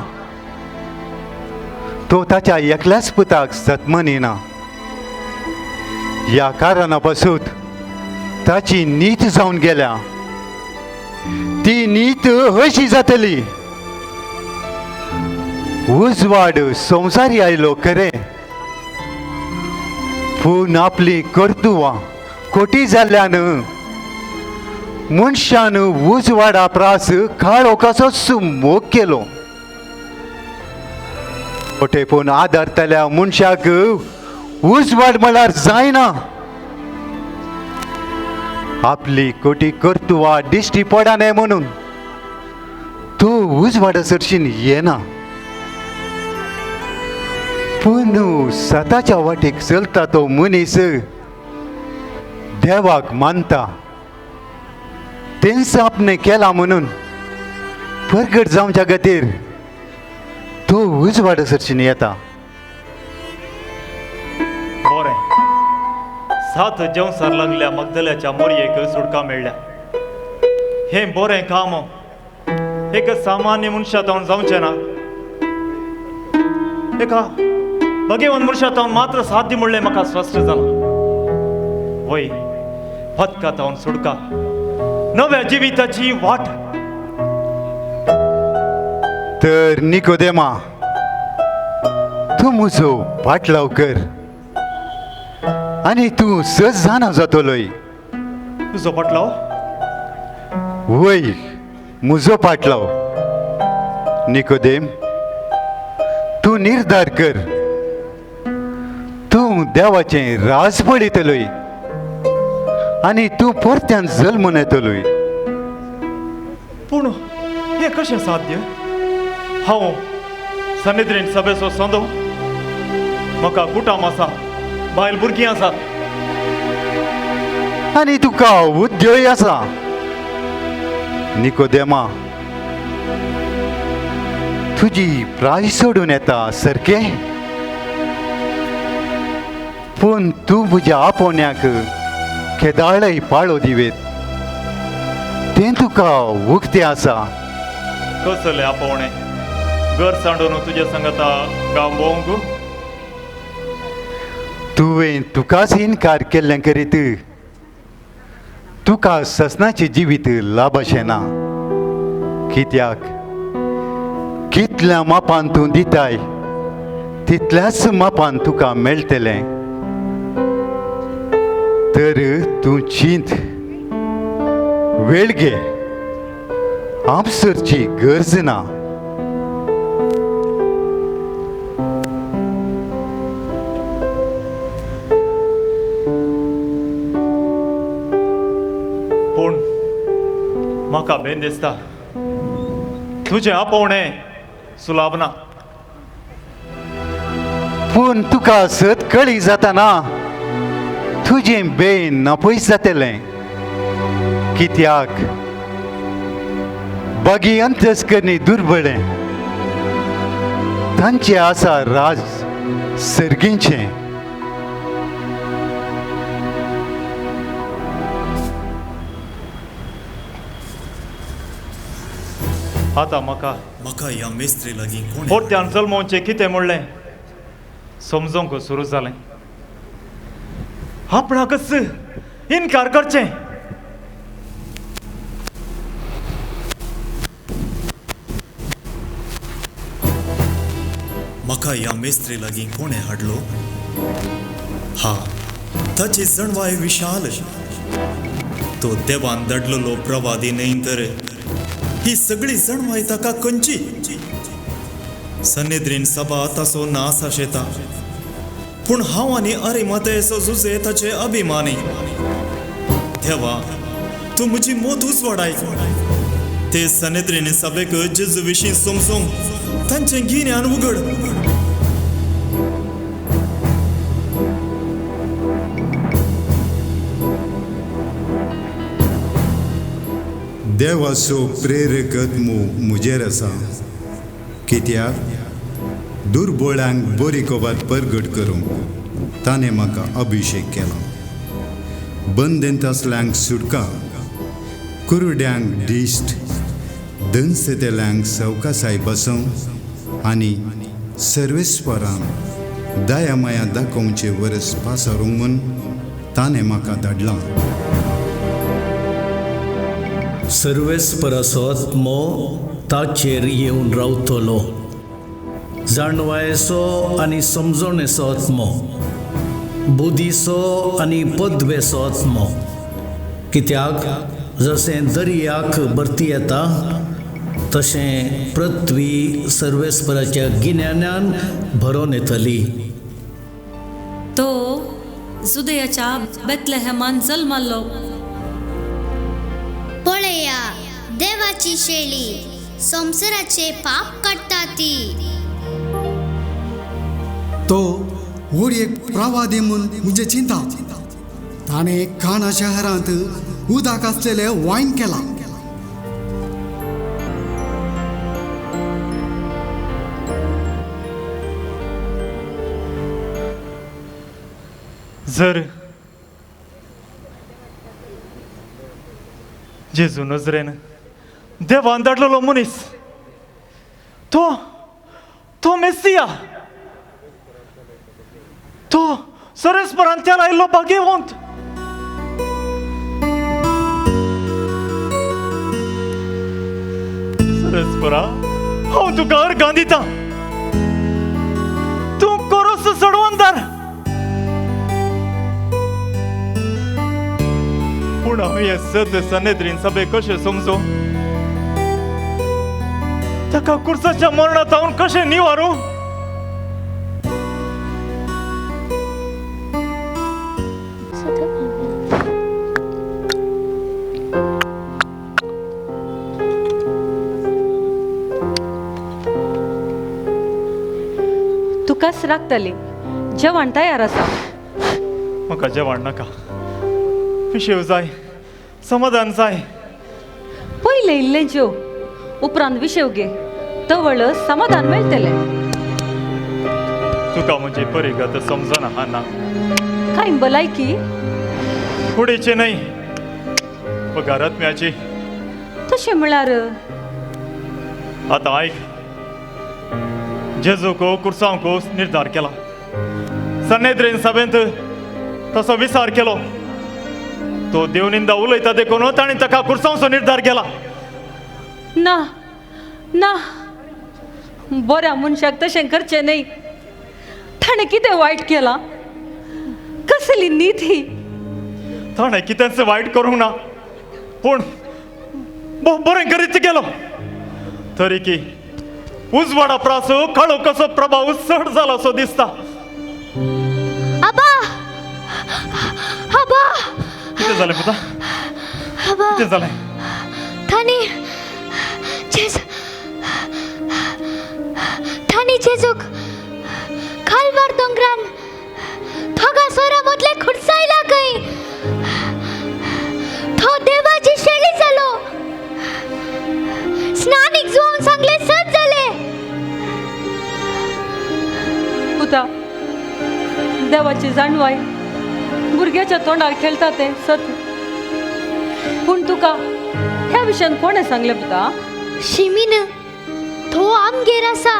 तो ताच्या एकल्याच पुताक सतमनिना. ह्या कारणा पासून ताची नीत जावन गेल्या. ती नीत अशी जातली. उजवाड संवसारी आयलो खरें, पूण आपली कर्तुवां खोटी जाल्ल्यान मनशान उजवाडा प्रास काळो कसोच मोग केलो. पूण आदारतल्या मनशाक उजवाड म्हळ्यार जायना. आपली कोटी कर्तुवा दिश्टी पडा न्हय म्हणून तूं उजवाडा सरशीन येना. पूण सताच्या वाटेक चलता तो मनीस देवाक मानता. तेंच आपणें केलां म्हणून परगट जावच्या खातीर तो उजवाडा सरशीन येता.
बरें, सात जेवसार लागल्या मगदल्याच्या मोरयेक सुटका मेळ्ळ्या. हें बरें काम एक सामान्य मनशा तावन जावचें ना. एका भगेवन मनशा तावन मात्र साध्य म्हणलें म्हाका स्पश्ट जालां. वय पदका तावन सुटका, नव्या जिविताची वाट.
तर निकोदेमा, तूं म्हजो पाटलाव कर आनी तूं सज जाणा जातलोय.
तुजो पाटलाव?
वय, म्हजो पाटलाव. निकोदेम, तूं निर्धार कर. तूं देवाचें राज पळयतलोय आनी तूं परत्यान जल्मून येतलोय.
पूण हें कशें साध्य? हांव सनिद्रीन सभेचो संदो, म्हाका कुटाम आसा, बायल भुरगीं आसात
आनी तुका उद्योय आसा. निकोदेमा, तुजी प्राय सोडून येता सारकें, पूण तूं म्हज्या आपोवण्याक केदाळय पाळो दिवेत तें तुका उक्तें आसा.
कसलें आपोवणें? घर सांडून तुज्या संगता गांव भोवंक?
तुवें तुकाच इनकार केल्लें करीत तुका ससनाचें जिवीत लाभ अशें ना. कित्याक कितल्या मापान तूं दिताय तितल्याच मापान तुका मेळटलें. तर तूं चिंत, वेळ घे, आपसरची गरज ना.
पूण म्हाका बेन दिसता तुजें आपोवणें सुलाभ ना.
पूण तुका सत कळी जाता ना तुजें बेन नापयस जातलें. कित्याक बागी अंतस्करणी दुर्बळें तांचें आसा राज सर्गींचें.
आतां म्हाका
म्हाका ह्या मेस्त्री लागीं कोण
परत्यान जल्मोवचें कितें म्हणलें समजूंक सुरू जालें. आपणाकच इनकार करचें.
म्हाका ह्या मेस्त्री लागीं कोणें हाडलो? हा, ताची जणवाय विशाल. तो देवान धाडलेलो प्रवादी न्हय तर ही सगळी जणवाय ताका खंयची? सनेद्रीन सभा ताचो नास आशेता, पूण हांव आनी अरिमातेसो जुजे ताचे अभिमानी. देवा, तूं म्हजी मोत उजवाडाय. ते सनेद्रीन सभेक जेजू विशीं समजूंक तांचें गिन्यान उगड.
देवाचो प्रेरक आत्मो म्हजेर आसा. कित्याक दुर्बळांक बरी खबर परगट करूंक ताणें म्हाका अभिशेक केलो. बंदेंत आसल्यांक सुटका, कुरड्यांक दिश्ट, दनसतेल्यांक सवकासाय बसोवंक आनी
सर्वेस्परान दया माया दाखोवचे वरस पासारूंक म्हूण ताणें म्हाका धाडलां.
सर्वेस्पराचो आत्मो ताचेर येवन रावतलो, जाणवायेचो आनी समजणेचो आत्मो, बुद्धीचो आनी पदवेचो आत्मो. कित्याक जशें दर्याक भरती येता तशें पृथ्वी सर्वेस्पराच्या गिन्यानान भरोन येतली.
तो जुदयाच्या बेतलेहमान जल्माल्लो.
पळया देवाची शेळी संवसाराचे पाप काडटा ती.
तो व्हड एक प्रवादी म्हूण म्हजें चिंता. ताणें काणा शहरांत उदक आसलेलें वायन केलां.
जर जेजू नजरेन देवान धाडलेलो मनीस तो तो मेसिया, तो सरेस्परान त्याला आयिल्लो भाग्यवंत. सरेस्परा, हांव तुका अर्गां दितां, तूं कोरोस चडवंदार. पूण हांव हें सद सनेद्रीन सभे कशें समजूं? ताका कुर्साच्या मरणांत हांव कशें निवारूं?
तुकाच राखतली. जेवण तयार आसा.
म्हाका जेवण नाका, पिशेव जाय, समाधान जाय.
पयलें इल्लें जेव, उपरांत विशेव घे, तवळ समाधान मेळटलें.
तुका म्हजी परिगत समजना हा ना.
कांय भलायकी
कुडीची न्हय, पगार आत्म्याची.
तशें म्हळ्यार?
आतां आयक, जेजूक कुर्सांक निर्धार केला, सनेद्रीन सभेंत तसो विचार केलो. तो देवनिंदा उलयता देखून ताणें ताका कुर्सांचो निर्धार केला.
ना ना, बऱ्या मनशाक तशें करचें न्हय. ताणें कितें वायट केलां? कसली नीत ही?
ताणें कितेंच वायट करूंक ना, पूण बरें करीत गेलो. तरी की उजवाडा प्रास काळो कसो प्रभाव चड जाला असो दिसता.
आबा, आबा,
कितें जालें पुता? कितें जालें?
तांणी जेजूक खालवार दोंगरान थोगा सोरा मदले खुर्सायला खंय. तो देवाची शेळी जालो. स्नानीक जुवान सांगले सत जाले.
पुता, देवाची जाणवाय भुरग्याच्या तोंडार खेळटा तें सत. पूण तुका ह्या विशयान कोणें सांगलें पुता?
शिमीन, तो आमगेर आसा.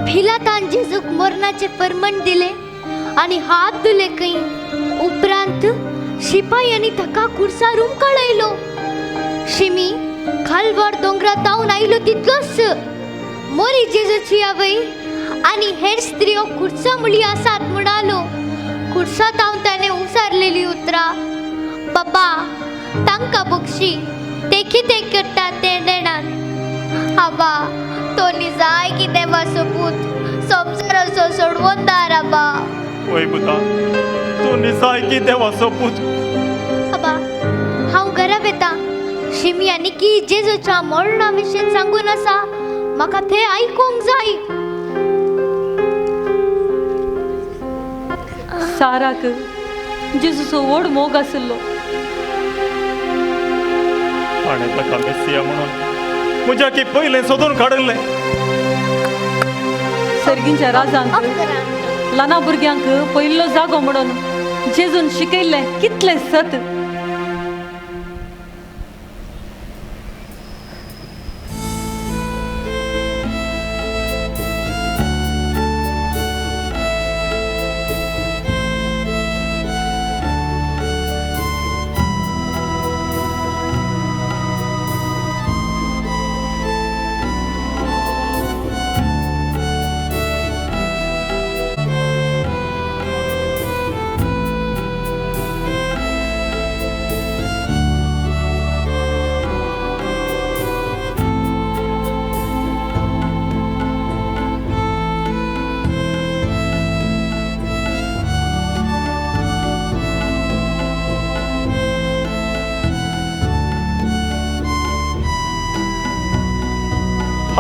पिलातान जेजूक मरणाचें परमण दिलें आनी हात धुले खंय. उपरांत शिपायांनी ताका कुर्सार उमकळयलो. शिमी खालवार दोंगरा तावन आयलो तितलोच मोरी जेजूची आवय आनी हेर स्त्रियो कुर्सा मुळी आसात म्हणालो. कुर्सा तावन ताणें उसारलेली उतरां, बाबा तांकां बक्षी, ते कितें करतात तें नेणात. आबा, तो निजाय कितें वासो पूत, संवसाराचो सोडवणदार. आबा.
वय पुता, तूं निजाय कितें वासो पूत.
आबा, हांव घरा वेता. शिमी आनी की जेजूच्या मरणा विशीं सांगून आसा, म्हाका तें आयकूंक जाय.
साराक जेजूचो व्हड मोग आशिल्लो.
ताणें ताका मेसिया म्हणून म्हज्या की पयलें सोदून काडिल्लें.
सर्गींच्या राजांक ल्हाना भुरग्यांक पयलो जागो म्हणून जेजून शिकयल्लें कितलें सत.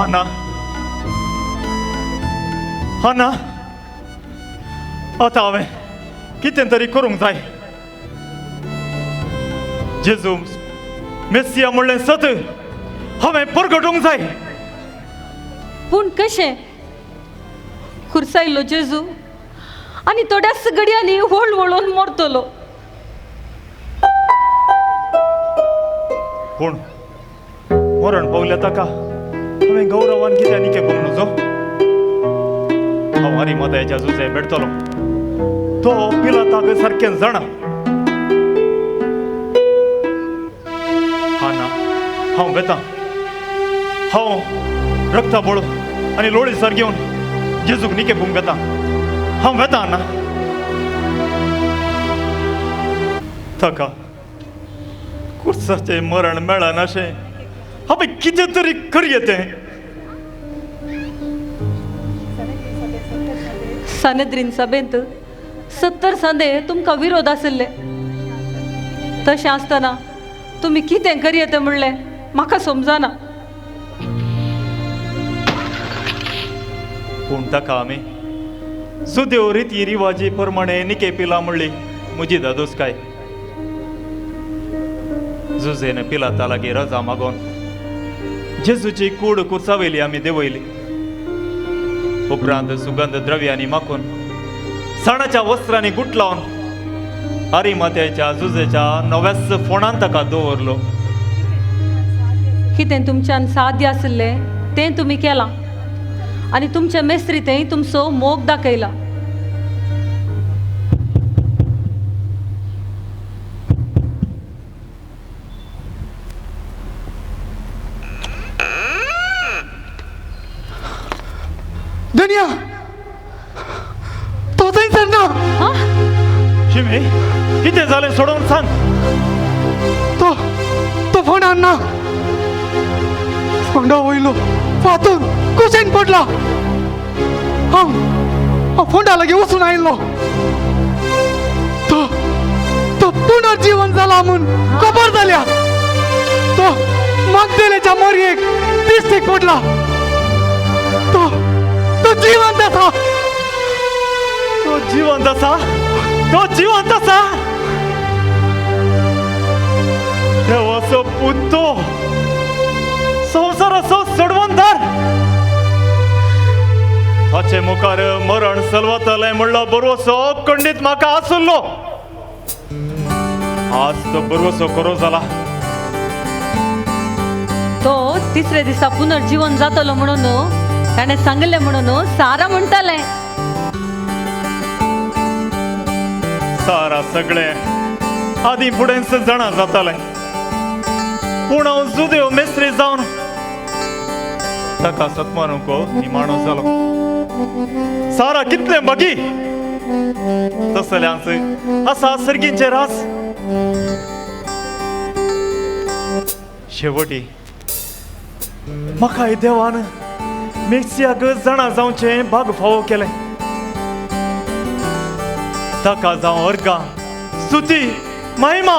हाना, हाना, आतां हांवें कितें तरी करूंक जाय. जेजू मेसिया म्हणलें सत हांवें परगटूंक जाय.
पूण कशें? खुर्सायलो जेजू आनी थोड्याच घडयांनी व्हळ व्हळोन मरतलो.
पूण मरण पावल्या ताका हांवें गौरवान कितें आनी केपूंक नजो. हांव आरिमाथायाच्या जुजे भेटतलो, तो पिलाताक सारकें जाणा. हा ना, हांव वेता. हांव रक्ता बोळ आनी लोळी सर घेवन जेजूक निके पूंक वेता. हांव वेता ना. ताका कुर्साचें मरण मेळनाशें हांवें कितें तरी करये तें.
सानेद्रीन सभेंत 70 संदे तुमकां विरोध आशिल्ले. तशें आसतना तुमी कितें करये तें म्हणलें म्हाका समजना.
पूण ताका आमी सुदेव रिती रिवाजी प्रमाणे निके पिला म्हणली म्हजी दादोसकाय. जुजेन पिलाता लागीं रजा मागोन जेजूची कूड कुर्सावयली आमी देंवयली. उपरांत सुगंध द्रव्यांनी माखून साणाच्या वस्त्रांनी गुटलावन आरिमाथ्याच्या जुजेच्या नव्याच फोंडान ताका दवरलो.
कितें तुमच्यान साध्य आशिल्लें तें तुमी केलां आनी तुमच्या मेस्त्री तें तुमचो मोग दाखयला.
धनिया, तो थंयसर ना.
शिमी, कितें जालें सोडोवन सांग.
तो तो फोंडान ना. फोंडा वयलो फातर कुशीन पडला. हांव हांव फोंडा लागीं वचून आयिल्लो. तो तो पुनर्जीवन जाला म्हूण खबर जाल्या. तो मागदेलेच्या मोरयेक दिश्टीक पडला. तो तो जिवंत आसा.
तो जिवंत आसा. तो जिवंत आसा. देवाचो पूत तो, संवसाराचो सोडवणदार. ताचे मुखार मरण सलवतलें म्हणलो बरोसो खंडीत म्हाका आसलो. आज तो बरोसो खरो जाला.
तो तिसरे दिसा पुनर्जीवन जातलो म्हणून ताणें सांगलें म्हणून सारा म्हणटालें.
सारा सगळें आदीं फुडेंच जाणा जातालें. पूण हांव जुदेव मेस्त्री जावन ताका सतमारूंक निमाणो जालो. सारा कितलें बागी तसल्यांच आसा सर्गींचे रास. शेवटी म्हाकाय देवान मेसियाक जाणा जावचें भाग फावो केलें. ताका जावं अर्गां स्तुती महिमा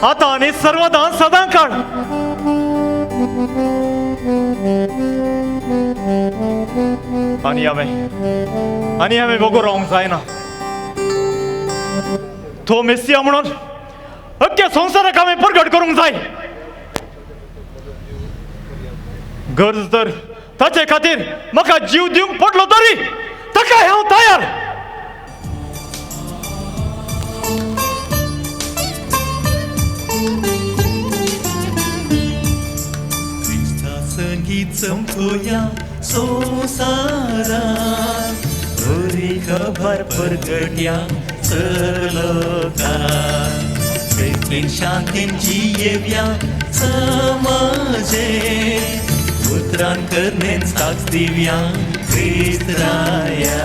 आतां आनी सर्वदां सदां काळ. आनी हांवें वगो रावंक जायना. तो मेसिया म्हणून अख्ख्या संवसाराक हांवें परगट करूंक जाय. गरज तर ताचे खातीर म्हाका जीव दिवंक पडलो तरी ताका हांव तयार.
क्रिस्ता संगीत चमकोया संवसारात, बरी खबर परगट्या चलतात. प्रेतीन शांतीन जियेव्या समाजे, उतरान करणेन साक्ष दिव्या क्रिस्त राया.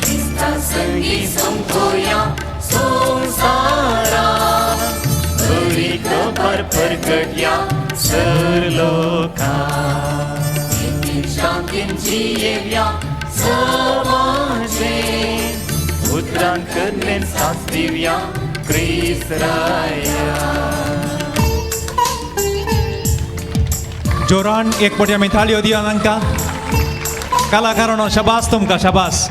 क्रिस्ता संगीत चमकोया संवसारात, बरी खबर परगट्या सर्वलोकात. प्रेतीन शांतीन जियेव्या समाजे, उतरान करणेन साक्ष दिव्या क्रिस्त राया.
जोरान एक पटी आमी ताळयो दिया तांकां. कलाकारांनो, शाबास तुमकां, शाबास.